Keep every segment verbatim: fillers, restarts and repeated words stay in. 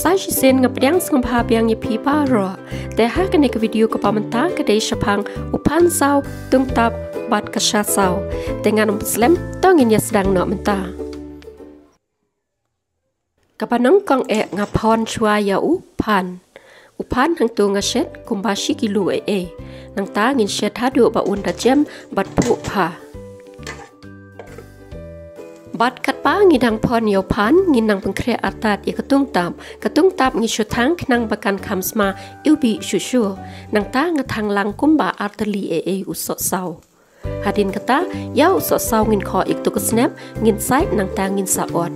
Sa shisien nga pdiang sngewbha biang ïa phi baroh. Te ha kane ka video kaba mynta ka dei shaphang u phan saw, tungtap bad ka sha saw. Te ngan ym slem, to ngin ïa sdang noh mynta. Kaba nyngkong eh nga phon shuwa ïa u phan. U phan hangto nga shet kumba shi kilo eh eh. Nangta ngin shet haduh ba un da jem bad phuh bha. Bad katba ngi dang phon ïa u phan, ngin nang pynkhreh artat ïa ka tungtap. Ka tungtap ngi shu thang khnang ba kan kham sma, ym bih shuh shuh. Nangta nga thang lang kumba ar tylli eh eh u soh saw. Hadien kata, ïa u soh saw ngin khoh ïa katu ka snep, ngin sait nangta ngin sa ot.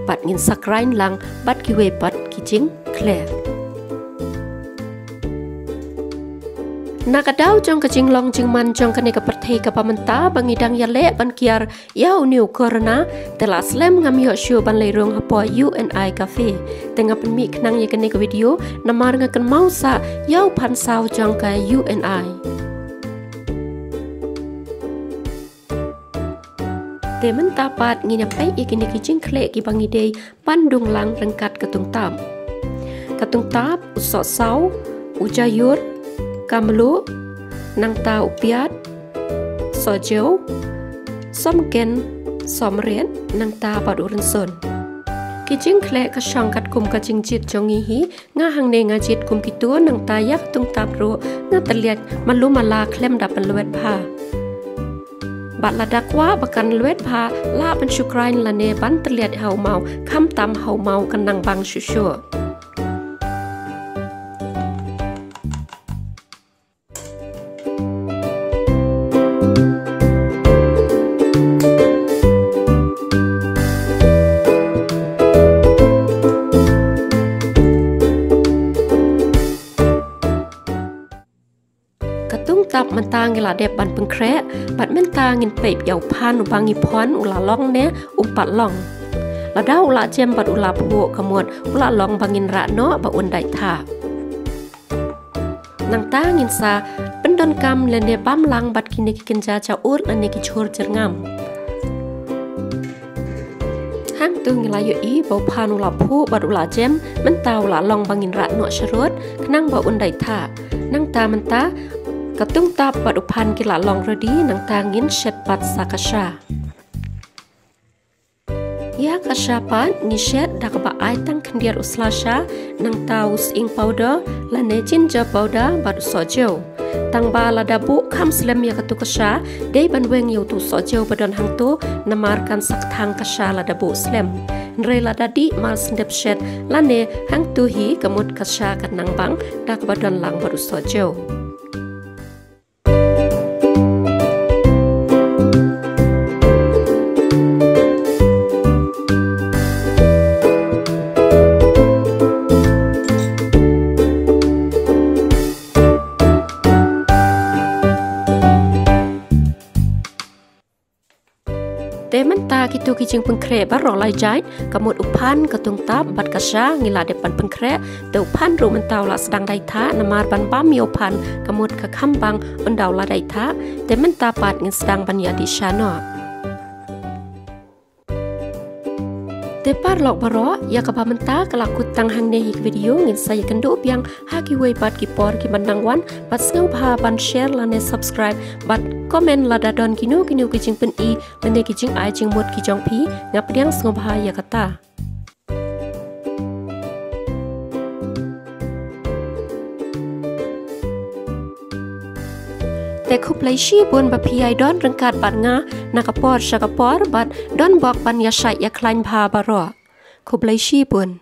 Bad ngin sa krain lang bad kiwei pat ki jingkhleh. Na ka daw jong ka jinglong jingman jong kane ka pyrthei kaba mynta ba ngi dang ïaleh ban kiar ïa une u corona, te la slem ngam ïoh shuh ban leit rung hapoh U N I Cafe. Te nga pynmih khnang ïa kane ka video namar nga kynmaw sah ïa u phan saw jong ka U N I. Te mynta pat ngin ïa peit ïa kine ki jingkhleh kiba ngi dei ban dung lang ryngkat ka tungtap. Ka tungtap, u soh saw, u jaiur, ka mluh, nangta u piat, soh jew, soh mken, soh mriat, nangta bad u rynsun. Ki jingkhleh ka shong katkum ka jingjied jong ngi hi, nga hangne nga jied kum kito nangta ïa ka tungtap ruh nga tylliat malu mala khlem da pynlwet bha. Bad lada kwah ba kan lwet bha, lah ban shu krain lane ban tylliat ha u maw, khamtam ha u maw kan nang bang shuh shuh. Ka tungtap mynta ngi la dep ban pynkhreh, bad mynta ngin peit ïa u phan uba ngi phon u la long ne um pat long. Lada u la jem bad u la phuh ka mut u la long ba ngin rah noh ba un dait thah. Nangta ngin sa pyndonkam lane bam lang bad kine ki kynja ja ur lane ki jhur jyrngam. Hangto ngi la ïohi ba u phan u la phuh bad u la jem, mynta u la long ba ngin rah noh sharud khnang ba un dait thah. Nangta mynta ka tungtap bad u phan ki la long ready, nangta ngin shet pat sa ka sha. Ïa ka sha pat ngi shet da kaba ai tang khyndiat u sla sha, nangta u sying powder lane ginger powder bad u soh jew. Tang ba lada buh kham slem ïa katu ka sha, dei ban weng ïa utu u soh jew ba don hangto, namar kan sa kthang ka sha lada buh slem. Hynrei lada dih mar sngewdep shet lane hangto hi, ka mut ka sha kan nang bang da kaba don lang bad u soh jew. Te mynta kito ki jingpynkhreh baroh lai jait, ka mut u phan, ka tungtap bad ka sha ngi la dep ban pynkhreh. Te u phan ruh mynta u la sdang dait thah, namar ban bam ïa u phan ka mut ka kham bang ynda u la dait thah. Te mynta pat ngin sdang ban ïadih sha noh. Te paralok baroh, ïa kaba mynta ka la kut tang hangne hi ka video, ngin sa ïakynduh biang ha kiwei pat ki por kiban dang wan, bad sngewbha ban share lane subscribe bad comment lada don kino kino ki jingpyni lane ki jingai jingmut ki jong phi, nga pdiang sngewbha ïa kata. Te khublei shibun ba phi ïai don ryngkat bad nga na ka por sha ka por, bad don bok ban ïa shait ïa khlaiñ bha baroh. Khublei shibun.